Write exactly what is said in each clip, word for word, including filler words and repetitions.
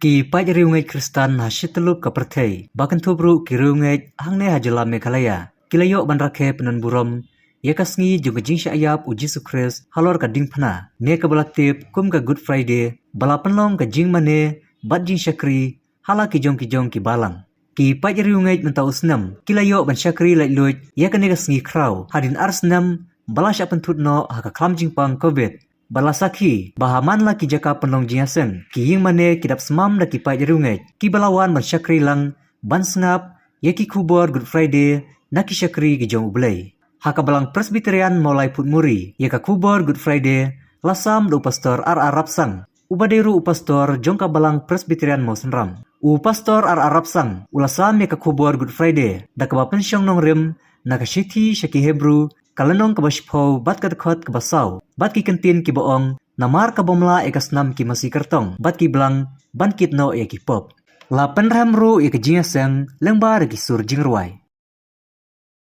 Ki paid riewngeit Khristan ha shityllup ka pyrthei, ba kynthup ruh ki riewngeit hangne ha jylla Meghalaya, ki la ïoh ban rakhe pynban burom ïa ka sngi jong ka jingshah ïap u Jisu Khrist halor ka diengphna, ne kaba la tip kum ka Good Friday, ba la pynlong ka jingmane bad jingshakri ha la ki jong ki jong ki balang. Ki paid riewngeit mynta u snem ki la ïoh ban shakri laitluid ïa kane ka sngi khraw hadien ar snem ba la shah pynthut noh ha ka khlam jingpang Covid. Ba la sakhi ba ha man la ki jaka pynlong jingïaseng, ki ïing mane ki dap smam da ki paid riewngeit kiba la wan ban shakri lang ban sngap ïa ki khubor Good Friday na ki shakri ki jong U Blei. Ha ka balang Presbyterian Mawlai Phutmuri, ïa ka khubor Good Friday la sam da u Pastor R R Rapsang, uba dei ruh u pastor jong ka balang Presbyterian Mawsynram. U Pastor R R Rapsang u la sam ïa ka khubor Good Friday da kaba pynshong nongrim na ka shithi sha ki Hebru, ka lynnong kaba shiphew bad ka dkhot kaba saw, bad ki kyntien kiba ong, namar ka bym lah ïa ka snam ki masi kyrtong bad ki blang ban kit noh ïa ki pop. La pynrhem ruh ïa ka jingïaseng lyngba da ki sur jingrwai.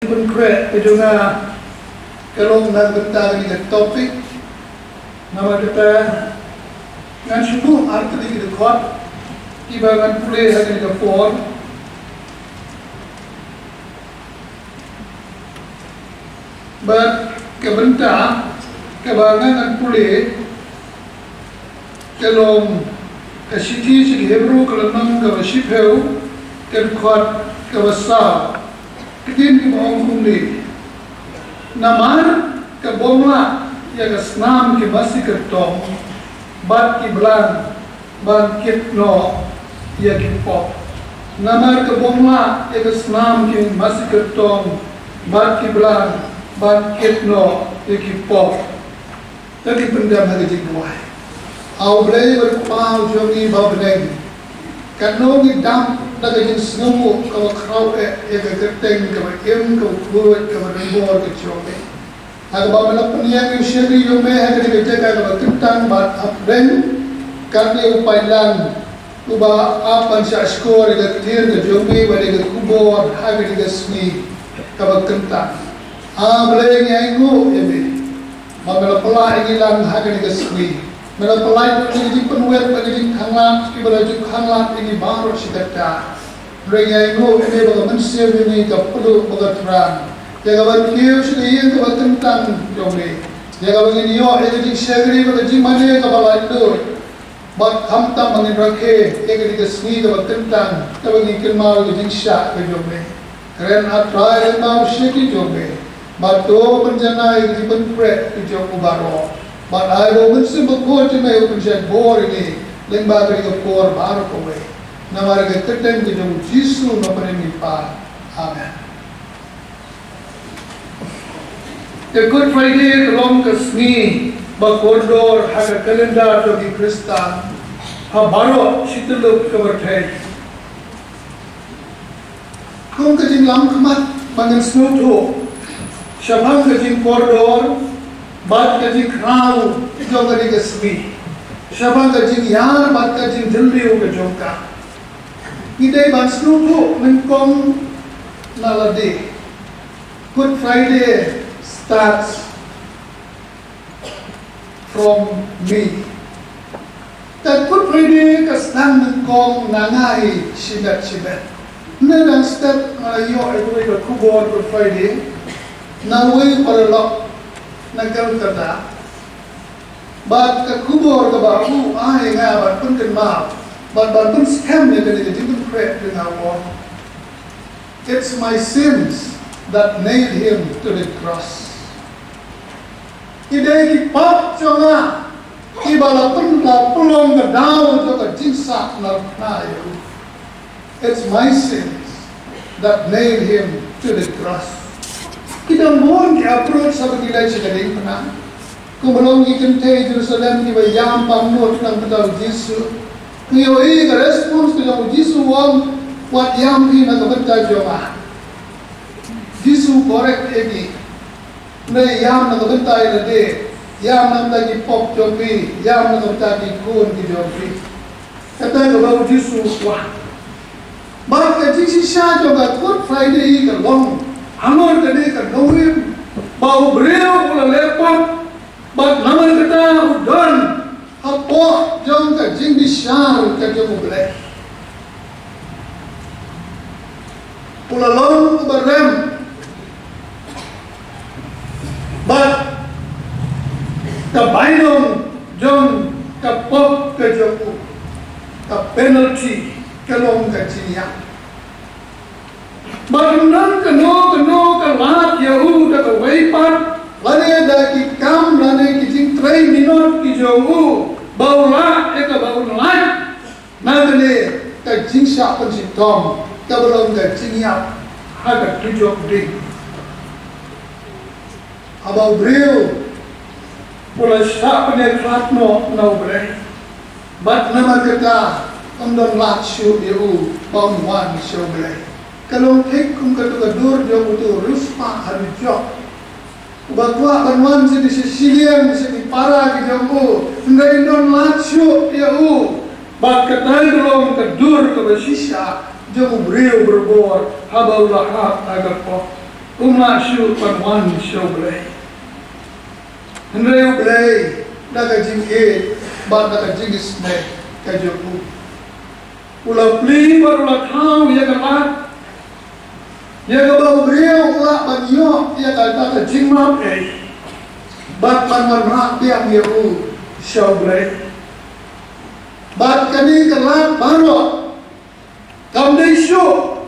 Pynkhreh ka jong nga ka long na ka bynta kane ka topic. Namar kata ngan shu buh ar tylli ki dkhot kiba ngan pule ha kane ka por. Bad ka bynta kaba nga ngan pule ka long ka shithi sha ki Hebru ka lynnong kaba shiphew ka dkhot kaba saw. Ka ktien kaba ong kumne: Namar ka bym lah ïa ka snam ki masi kyrtong bad ki blang ban kit noh ïa ki pop. Namar ka bym lah ïa ka snam ki masi kyrtong bad ki blang ban kit noh ïa ki pop. To ngin pyndem ha ka jingduwai. A U Blei bad Kpa jong ngi ba bneng, katno ngi dap da ka jingsngewnguh kaba khraw eh ïa ka kyrteng kaba im, kaba khuid, kaba donbor ka jong me. Ha kaba me la pynïeng ïa u shakri jong me ha kane ka jaka kaba kyntang bad hapdeng katne u paidlang uba ap ban shahshkor ïa ka ktien ka jong me bad ïa ka khubor ha kane ka sngi kaba kyntang. A Blei, ngi ainguh ïa me ba me la pynlah ïa ngi lang ha kane ka sngi. Me la pynlah ïa ngi ka jingpynwit bad ka jingkhanglad kiba la ju khanglad ïa ngi baroh shi katta. Hynrei ngi ainguh ïa me ba ka mynsiem jong ngi ka pynduh bad ka thrang ïa ka ban kiew sha ka ïing kaba kyntang jong me, ïa kaba ngin ïoh ïa ka jingshakri bad ka jingmane kaba laitluid. Bad khamtam ba ngin rakhe ïa kane ka sngi kaba kyntang kaba ngi kynmaw ïa ka jingshah ka jong me. Kren, A Trai, lyngba u shakri jong me. Bad to pynjanai ïa ka jingpynkhreh ka jong u baroh. Bad ai ba u Mynsiem Bakhuid jong me u pynshait bor ïa ngi lyngba kane ka por baroh kawei. Namar ka kyrteng ka jong u Jisu Nongpynim ngi pan. Amen. Ka Good Friday ka long ka sngi ba kordor ha ka kalendar jong ki Khristan ha baroh shi tyllup ka pyrthei. Kum ka jinglam khmat ba ngin sngewthuh shaphang ka jingkordor bad ka jingkhraw jong kane ka sngi, shaphang ka jingïar bad ka jingdylliw ka jong ka. Ngi dei ban sngewthuh nyngkong na lade. Good Friday starts from me. Ka Good Friday ka sdang nyngkong na nga hi shimet shimet. Ngan dang step nga la ïoh ïa kawei ka khubor Good Friday na uwei u paralok na Kolkata. Bad ka khubor kaba u ai ïa nga ban pynkynmaw bad ban pynskhem ïa kane ka jingpynkhreh jong nga u ong, "It's my sins that nailed him to the cross." Ki dei ki pop jong nga kiba la pyn, la pynlong ka daw jong ka jingsah na rkhna ïa u. "It's my sins that nailed him to the cross." Ki dang bun ki approach haba ki leit sha ka diengphna. Kumba long ki kynthei Jerusalem kiba ïam pangnud na ka bynta u Jisu. Ngi ïohi ka response ka jong u Jisu u ong, "Wat ïam phi na ka bynta jong nga." Jisu correct ïa ki. Hynrei ïam na ka bynta ïa lade, ïam na ka bynta ki pop jong phi, ïam na ka bynta ki khun ki jong phi. Kata kaba u Jisu u kwah. Bad ka jingshisha jong ka Good Friday ka long halor kane ka nongrim ba u briew u la leh pop, bad namar kata u don hapoh jong ka jingbishar ka jong U Blei. U la long uba rem. Bad ka bainong jong ka pop ka jong u, ka penalty, ka long ka jingïap. Bad ym don kano kano ka lad ïa u da kawei pat, lane da ki kam lane ki jingtrei minot ki jong u, ba u lah ïa kaba un lait na kane ka jingshah pynshitom kaba long ka jingïap ha ka dujok ding. Haba u briew u la shah pynïakhlad noh na U Blei, bad namar kata ym don lad shuh ïa u ba un wan sha U Blei. Ka long thik kum kato ka dur jong uto u riewspah ha dujok, uba kwah ban wan sha ki shiliang, sha ki para ki jong u, hynrei ym don lad shuh ïa u. Bad kata ka long ka dur kaba shisha jong u briew barabor haba u la hap ha ka pop. Um lah shuh ban wan sha U Blei. Hynrei U Blei, da ka jingïeit bad da ka jingisynei ka jong u, u la plie bad u la thaw ïa ka lad, ïa kaba u briew u lah ban ïoh ïa kata ka jingmap ei, bad ban wanrah biang ïa u sha U Blei. Bad kane ka lad baroh kam dei shuh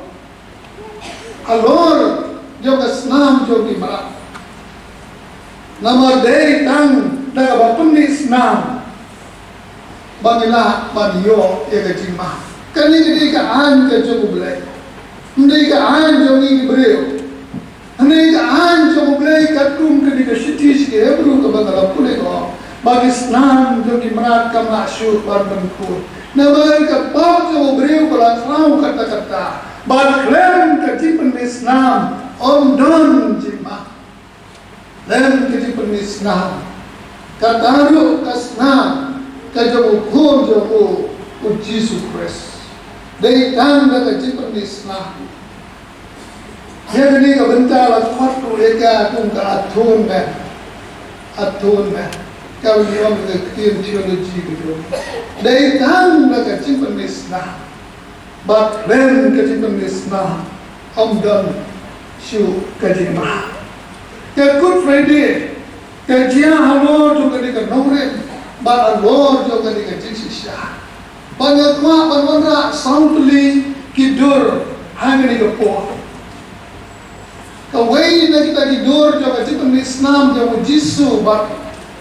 halor jong ka snam jong ki mrad. Namar dei tang da kaba pynmih snam ba ngi lah ban ïoh ïa ka jingmap. Kane ka dei ka aiñ ka jong U Blei. Ym dei ka aiñ jong ngi ki briew. Hynrei ka aiñ jong U Blei katkum kane ka shithi sha ki Hebru kaba nga la pule, ka ong ba ki snam jong ki mrad kam lah shuh ban pynkhuid. Namar ka pop jong u briew ka la khraw katta katta. Bad khlem ka jingpynmih snam ym don jingmap. Khlem ka jingpynmih snam, kata ruh ka snam ka jong u Khun jong u, u Jisu Khrist. Dei tang da ka jingpynmih snam. Ïa kane ka bynta la khot ruh ïa ka kum ka atonement. Atonement. Kaba ngi ong ka ktien theology ka jong. Dei tang da ka jingpynmih snam. Bad khlem ka jingpynmih snam ym don shuh ka jingmap. Ka Good Friday ka jia halor jong kane ka nongrim bad halor jong kane ka jingshisha. Bad nga kwah ban wanrah saw tylli ki dur ha kane ka por. Kawei na kita ki dur jong ka jingpynmih snam jong u Jisu, bad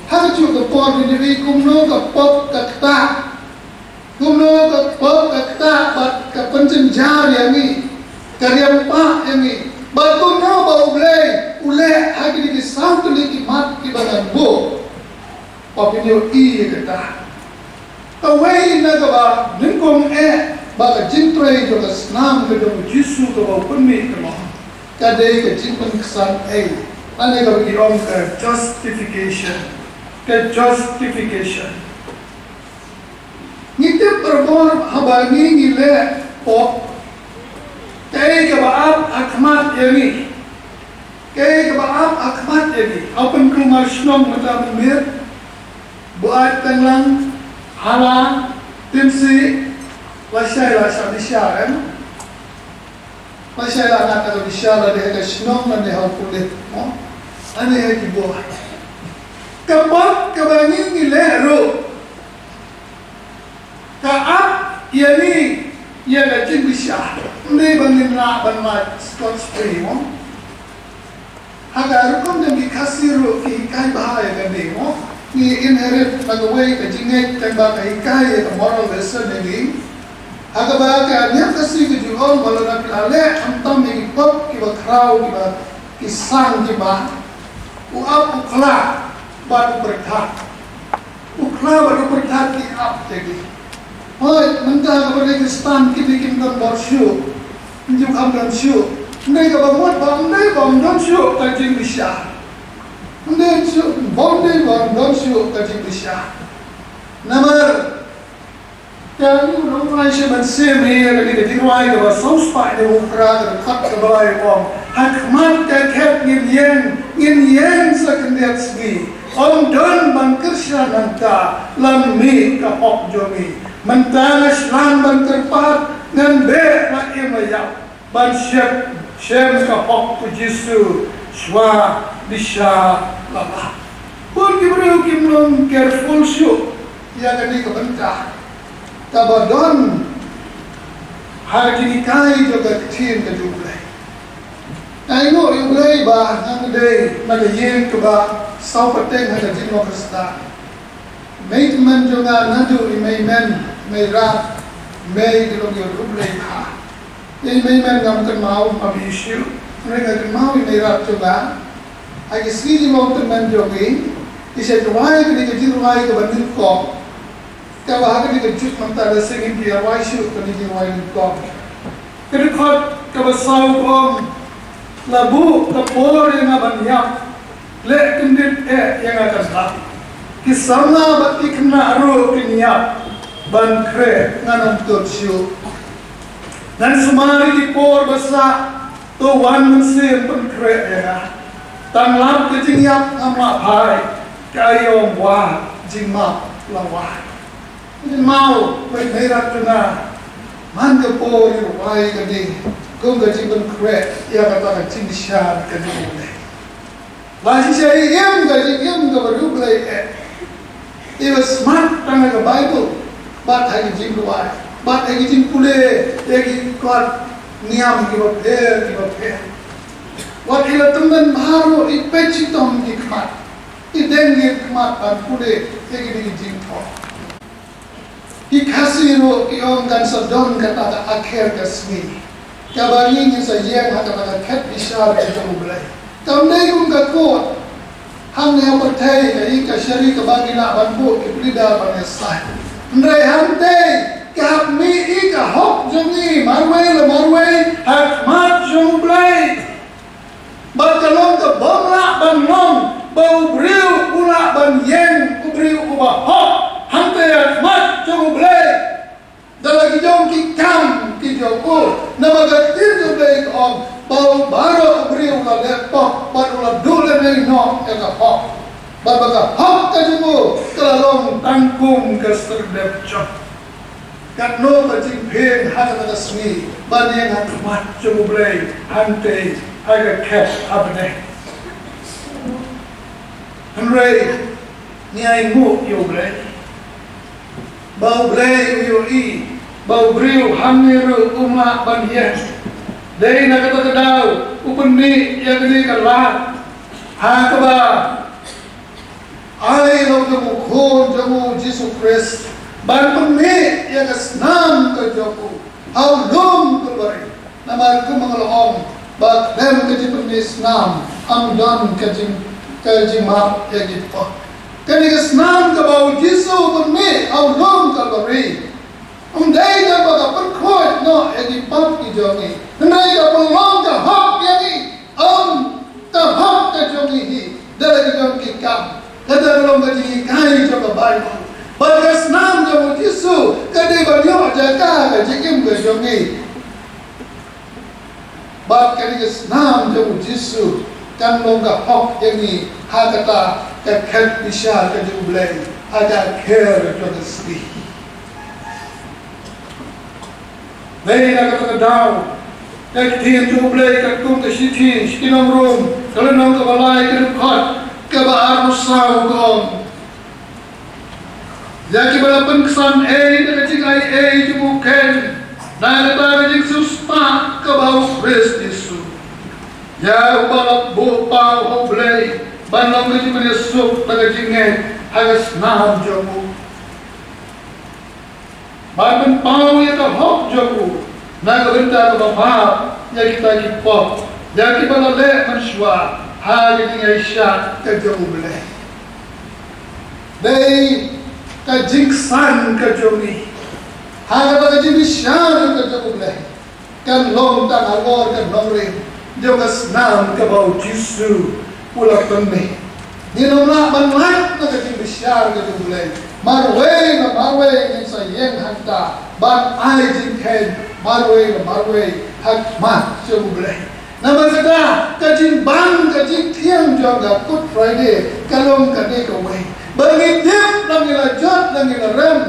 ha kajuh ka por ngi ïohi kumno ka pop ka ktah. Kumno ka pop ka ktah bad ka pynjynjar ïa ngi, ka riam pah ïa ngi. Bad kumno ba U Blei u leh ha kine ki saw tylli ki mat kiba ngan buh. Ba phin ïohi ïa kata. Kawei na kaba nyngkong eh ba ka jingtrei jong ka snam ka jong u Jisu kaba u pynmih ka long, ka dei ka jingpynksan ei, lane kaba ki ong ka justification. Ka justification. Ngi tip barabor haba ngi ngi leh pop, kaei kaba ap ha khmat ïa ngi? Kaei kaba ap ha khmat ïa ngi? Hapoh kulmar shnong mynta mynmiet, buaid, tenglang, hala, timsi, lashai la shah bishar, em? Lashai la ngat ka bishar, lane ha ka shnong, lane ha u pulit, mo? Lane ha ki buaid. Ka pop kaba ngi ngi leh ruh ka ap ïa ngi ïa ka jingbishar. Ym dei ba ngin lah ban lait scot free, mo? Ha ka rukom jong ki Khasi ruh ki hikai bha ïa kane, mo? Ngi inherit na kawei ka jingngeit kaba ka hikai ïa ka moral lesson ïa ngi. Ha kaba ka niam Khasi ka ju ong ba lada ngi la leh khamtam ïa ki pop kiba khraw, kiba, ki sang kiba, u ap u khla bad u pyrthat. U khla bad u pyrthat ki ap te ki. Hooid, mynta kaba dei Khristan kine kim don bor shuh. Kim ju kham don shuh. Ym dei kaba mut ba, ym dei ba ym don shuh ka jingbishar. Ym dei shuh, ba ym dei ba ym don shuh ka jingbishar. Namar ka ngi u nongrwai sha mynsiem hi, ïa kane ka jingrwai kaba saw spah hynñiew phra, ka dkhot kaba lai, ka ong: Ha khmat ka khet ngin ïeng, ngin ïeng sa khyndiat sngi. Ym don ban kyrshan hangta, lymne ka hok jong ngi. Mynta nga sdang ban kyrpad, ngan beh la im la ïap ban shep shem ka hok u Jisu shuwa bishar la lap. Bun ki briew kim long careful shuh ïa kane ka bynta kaba don ha ka jinghikai jong ka ktien ka jong U Blei. Nga ainguh ïa U Blei ba nga dei na ka ïing kaba saw pateng ha ka jinglong Khristan. Mei tymmen jong nga naduh i mei men, mei rat, mei ki long ïa U Blei bha. Ïa i mei men ngam kynmaw, ngam ïohi shuh. Hynrei nga kynmaw i mei rat jong nga. Ha ki sngi jinglong tymmen jong ngi, i shait rwai kane ka jingrwai kaba nyngkong. Kaba ha kane ka juk mynta la sngewthuh ïa rwai shuh kane ka jingrwai nyngkong. Ka dkhot kaba saw ka ong, la buh ka por ïa nga ban ïap, leh kyndit eh ïa nga kan lap. Ki samla bad ki khynnah ruh kin ïap ban khreh, ngan ym tut shuh. Ngan sumar ïa ki por ba sah, to wan mynsiem pynkhreh ïa nga. Tang lap ka jingïap ngam lah phai, ka aïom wad, jingmap la wad. Ngan map, wei mei rat jong nga. Man ka por ïa rwai kane kum ka jingpynkhreh ïa kata ka jingbishar ka jong U Blei. Ba shisha i im ka jingim kaba riewblei eh. Iba smat tang ha ka Baibl bad ha ki jingduwai bad ha ki jingpule ïa ki kot niam kiba pher kiba pher. Wat i la tymmen baroh, i peit shitom ki khmat, i deng ki khmat ban pule ïa kine ki jingthoh. Ki Khasi ruh ki ong kan sa don kata ka akher ka sngi kaba ngi ngin sa ïeng ha kata ka khet bishar ka jong U Blei. Kam dei kum ka kot hangne ha pyrthei, ka ïing ka shari kaba ngi lah ban buh ki pyrda ban ïasaid. Hynrei hangtei ka hap mih ïa ka hok jong ngi marwei la marwei ha khmat jong U Blei. Bad ka long kaba ym lah ban long ba u briew u lah ban ïeng, u briew uba hok hangtei ha khmat jong U Blei da la ki jong ki kam ki jong u. Namar ka ktien jong U Blei ka ong ba u baroh u briew u la leh pop bad u la duh lehnoh ïa ka hok. Bad ba ka hok ka jong u ka la long tang kum ka serdep jong. Katno ka jingpyni ha kata ka sngi ban ïeng ha khmat jong U Blei hangtei ha ka khet ha bneng. Hynrei ngi ainguh ïa U Blei ba U Blei u ïohi ba u briew hangne ruh um lah ban ïeng. Dei na kata ka daw u pynmih ïa kane ka lad ha kaba ai long jong u Khun jong u Jisu Khrist ban pynmih ïa ka snam ka jong u ha u lum Kalbari. Namar kumba nga la ong ba khlem ka jingpynmih snam ym don ka jing, ka jingmap ïa ki pop. Kane ka snam kaba u Jisu u pynmih ha u lum Kalbari ym dei tang ba ka pynkhuid noh ïa ki pop ki jong ngi, hynrei ka pynlong ka hok ïa ngi. Ym, ka hok ka jong ngi hi da la ki jong ki kam. Kata ka long ka jinghikai jong ka Baibl. Bad ka snam jong u Jisu ka dei ban ïoh jaka ha ka jingim ka jong ngi. Bad kane ka snam jong u Jisu kan long ka hok ïa ngi ha kata ka khet bishar ka jong U Blei ha ka kher jong ka sngi. Dei na kata ka daw ka ktien jong U Blei katkum ka shithi sha ki nong Rom, ka lynnong kaba lai, ka dkhot kaba arphew saw ka ong, ïa kiba la pynksan ei da ka jingai ei jong u Kain na kata ka jingsiewspah kaba ha u Khrist Jisu. Ïa uba la buh paw ha U Blei ban long ka jingpynïasuk da ka jingngeit ha ka snam jong u. Ban pynpaw ïa ka hok jong u na ka bynta kaba map ïa kita ki pop, ïa kiba la leh mynshuwa ha ka jingaishah ka jong U Blei. Dei ka jingsan ka jong ngi ha kata ka jingbishar ka jong U Blei. Kan long tang halor ka nongrim jong ka snam kaba u Jisu u la pynmih. Ngin ym lah ban lait na ka jingbishar ka jong U Blei. Marwei na marwei ngin sa ïeng hangta ban ai jingkheiñ marwei na marwei ha khmat jong U Blei. Namar kata, ka jingbang, ka jingthiang jong ka Good Friday ka long kane kawei. Ba ngi tip, la ngi la jot, la ngi la rem,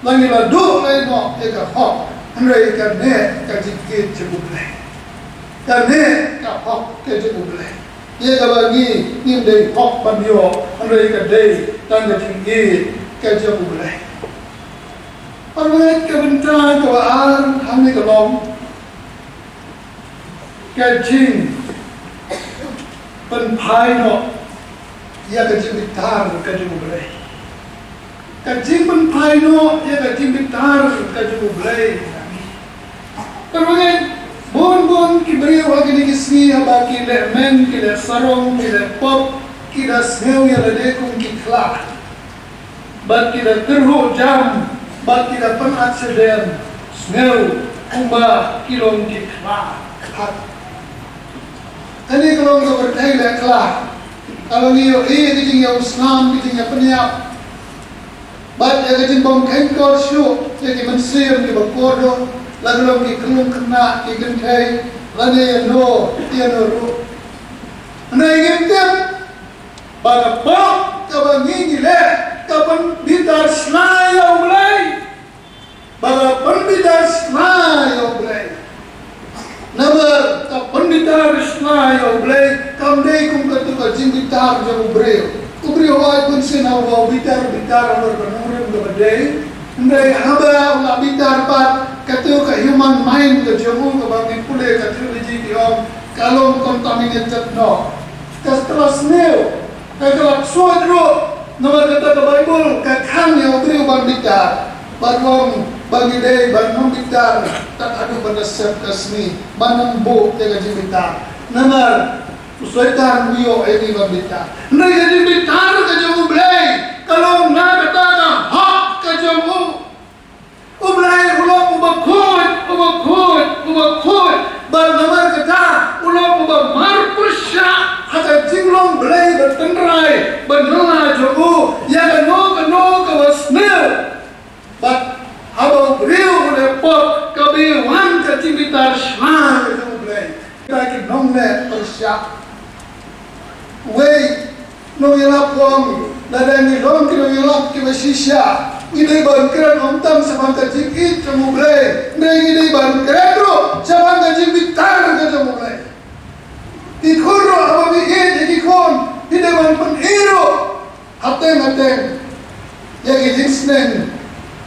la ngi la duh, la ngi la ïoh ïa ka hok. Hynrei kane ka jingkit jong U Blei. Kane ka hok ka jong U Blei. Ïa kaba ngi ngim dei hok ban ïoh, hynrei ka dei tang ka jingkit ka jong U Blei. Parwet, ka bynta kaba ar hangne ka long ka jingpynphai noh ïa ka jingbitar ka jong U Blei. Ka jingpynphai noh ïa ka jingbitar ka jong U Blei. Parwet, bun bun ki briew ha kine ki sngi haba ki leh men, ki leh sarong, ki leh pop, ki da sngew ïa lade kum ki khlah. Bad ki da kyrhuh jam, bad ki da pynaccident, sngew kumba ki long ki khlah. Kane ka long ka pyrthei leh khlah. Ka long ïa u, ïa ka jingïa u snam, ka jingïa pynïap. Bad ïa ka jingbym khein kor shuh ïa ki mynsiem kiba kordor, la ka long ki khyllung khynnah, ki kynthei, lane ïano ïano ruh. Hynrei ngim tip ba ka pop kaba ngi ngi leh ka pynbitar shna ïa U Blei. Ba ka pynbitar shna ïa U Blei. Namar ka pynbitar shna ïa U Blei kam dei kum katu ka jingbitar jong u briew. U briew u ai bunsien ha u ba u bitar, bitar namar ka nongrim kaba dei. Hynrei haba u la bitar pat, katu ka human mind ka jong u, kaba ngi pule ka theology ki ong ka long contaminated noh. Ka la sniew, ka la ksuid ruh. Namar kata ka Baibl ka khang ïa u briew ban bitar. Bad u ong ba ngi dei ban ym bitar tad haduh ban da sep ka sngi, ban ym buh ïa ka jingbitar. Namar u Soitan u ïoh ïa ngi ban bitar. Hynrei ka jingbitar ka jong U Blei ka long na kata ka hok ka jong u. U Blei u long uba khuid, uba khuid, uba khuid. Bad namar kata u long uba mar pyrshah ha ka jinglong Blei ba tynrai, ba nylla jong u ïa kano kano kaba sniew. Bad haba u briew u leh pop, ka bei wan ka jingbitar shna ka jong U Blei. Kita ki nongleh pyrshah. Wei, nongïalap u ong, lada ngi long ki nongïalap kiba shisha, ngi dei ban kren ym tang shaphang ka jingïeit jong U Blei, hynrei ngi dei ban kren ruh shaphang ka jingbitar ka jong U Blei. Ki khun ruh, haba phi ïeit ïa ki khun, phi dei ban pyni ruh hateng hateng ïa ki jingsneng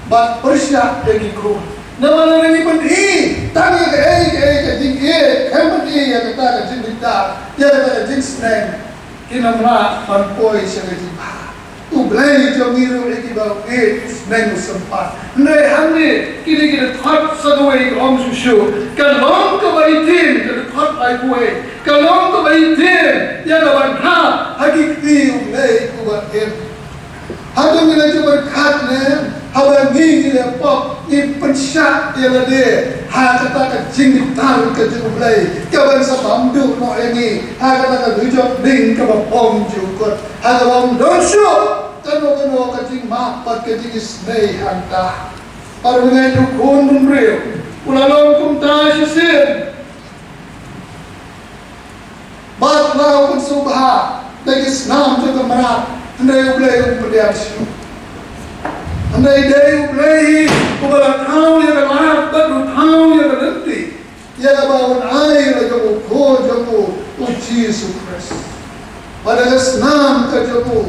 bad pyrshah ïa ki khun. Namar lada ngi pyni tang ïa kaei kaei ka jingïeit, khlem pyni ïa kata ka jingbitar, ïa kata ka jingsneng, kin ym lah ban poi sha ka jingbha. U Blei jong ngi ruh ïa kiba u ïeit u sneng u sympat. Hynrei hangne kine ki dkhot sa kawei ka ong shuh shuh, ka long kaba ïaid, ka dkhot laiphew wei, ka long kaba ïaid ïa kaba hap ha ki kti U Blei uba im. Hato ngi la ju pyrkhat ne, haba ngi ngi leh pop, ngi pynshah ïa lade ha kata ka jingbitar ka jong U Blei, ka ban sa bam duh noh ïa ngi ha kata ka dujok ding kaba pom ju kut, ha kaba ym don shuh kano kano ka jingmap bad ka jingisynei hangta. Para bangeit, u Khun Bynriew u la long kumta shisien. Bad la u pynsngewbha da ki snam jong ka mrad, hynrei U Blei um pdiang shuh. Hynrei dei U Blei hi uba la thaw ïa ka lad bad u thaw ïa ka lynti, ïa kaba un ai la jong u Khun jong u, u Jisu Khrist. Bad da ka snam ka jong u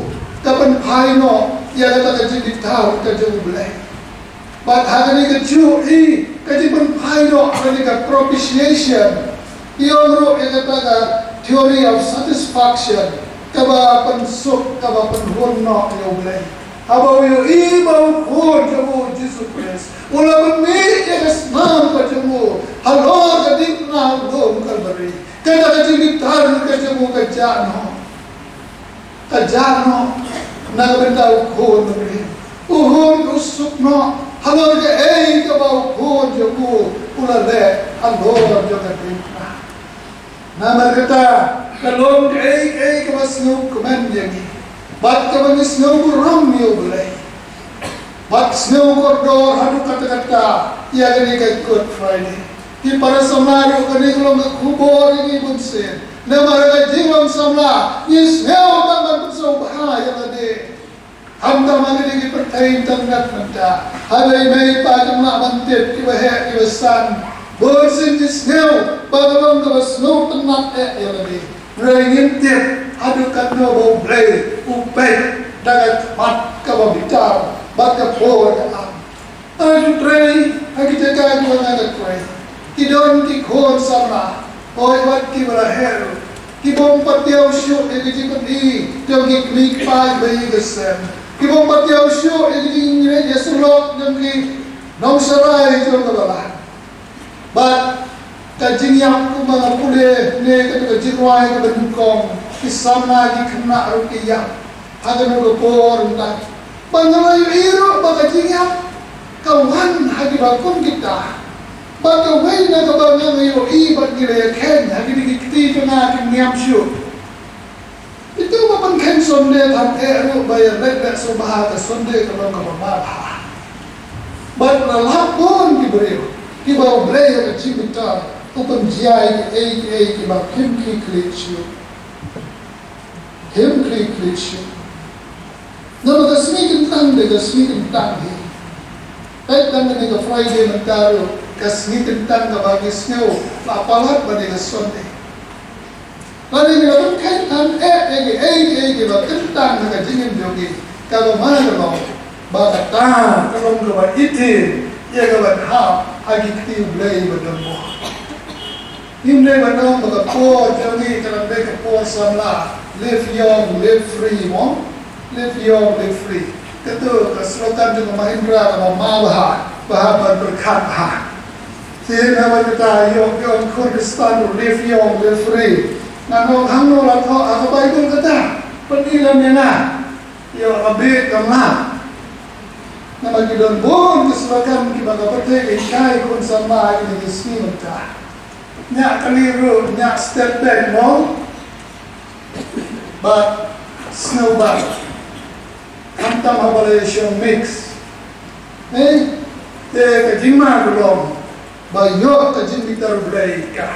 ka pynphai noh ïa kata ka jingbitar ka jong U Blei. Bad ha kane kajuh hi ka jingpynphai noh, ha kane ka propitiation, ki ong ruh ïa kata ka theory of satisfaction, kaba pynsuk, kaba pynhun noh ïa U Blei. Haba u ïohi ba u Khun jong u Jisu Khrist u la pynmih ïa ka snam ka jong u halor ka diengphna lum Kalbari, kata ka jingbitar ka jong u ka jah noh. Ka jah noh na ka bynta u Khun Bynriew. U hun u suk noh halor kaei kaba u Khun jong u u la leh halor jong ka diengphna. Namar kata ka long kaei kaei kaba sngewkmen ïa ngi, bad kaba ngi sngewburom ïa U Blei, bad sngew kordor haduh katta katta ïa kane ka Good Friday. Ki para samla ruh kane ka long ka khubor ïa ngi bun sien. Namar ka jinglong samla ngi sngew tang ban pynsngewbha ïa lade. Khamtam ha kine ki pyrthei internet mynta, haba i mei i pa kim lah ban tip, kiba heh kiba san, bun sien ki sngew ba ka long kaba sngewtynnat eh ïa lade. Hynrei ngim tip haduh katno ba U Blei u peit da ka khmat kaba bitar bad ka por ka am. Haba ngi trei ha ki jaka kiba nga nga trei, ki don ki khun samla, hooid, wat kiba la heh ruh, ki bym pat ïoh shuh ïa ka jingpyni jong ki kmie ki kpa ba ïeit ka sem. Ki bym pat ïoh shuh ïa ka jingïasyllok jong ki nongsharai jong ka balang. Bad ka jingïap kumba nga pule ne ka, ka jingrwai kaba nyngkong, ki samla ki khynnah ruh ki ïap ha kano ka por mynta. Ba nga la ïohi ruh ba ka jingïap ka wan ha kiba kum kita. Ba kawei na kaba nga la ïohi bad ngi la ïakheiñ ha kine ki kti jong nga ki niam shuh. Ito ba pynkheiñ Sunday than eh ruh ba ïa leh leh sngewbha ka Sunday ka long kaba ma bha. Bad la lap bun ki briew kiba U Blei ha ka jingbitar u pynjia ïa kiei kiei kiba kim khie khlieh shuh. Kim khie khlieh shuh. Namar ka sngi kyntang dei ka sngi kyntang hi. Peit tang kane ka Friday mynta ruh ka sngi kyntang kaba ngi sngew la palat ba dei ka Sunday. Lane ngi la pynkheiñ than eh ïa kiei kiei kiba kyntang ha ka jingim jong ngi. Kaba ma ka long ba kata ka long kaba itynnad ïa ka ban hap ha ki kti U Blei ba don bor. Ngim dei ban ong ba ka por jong ngi ka dang dei ka por samla, live young, live free, mo? Live young, live free. Kato ka slogan jong ka Mahindra kaba ma bha, ba hap ban pyrkhat bha. Shisien haba kata ïoh, ïoh Kurdistan ruh live young, live free. Ngan ong hangno la thoh ha ka Baibl kata? Pyni lem ïa nga. Ïoh ka bit ka map. Namar ki don bun ki slogan kiba ka pyrthei ka hikai khun samla ha kine ki sngi mynta. Ñiah kali ruh, ñiah step back mo. Bad sngewbha khamtam haba la ïashong mix. Eh, te ka jingma ka long ba ïoh ka jingbitar U Blei ka,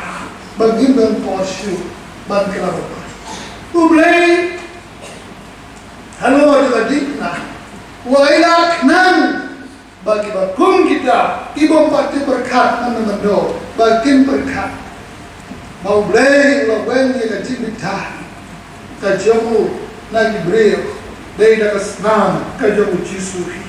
ba ngim don por shuh ban kylla. U Blei halor ka jingkyrkhu u ai la khnang ba kiba kum kita, ki bym pat tip pyrkhat mynno mynno, ba kin pyrkhat ba U Blei u la weng ïa ka jingbitar ka jong u na ki briew, dei da ka snam ka jong U Jisu hi.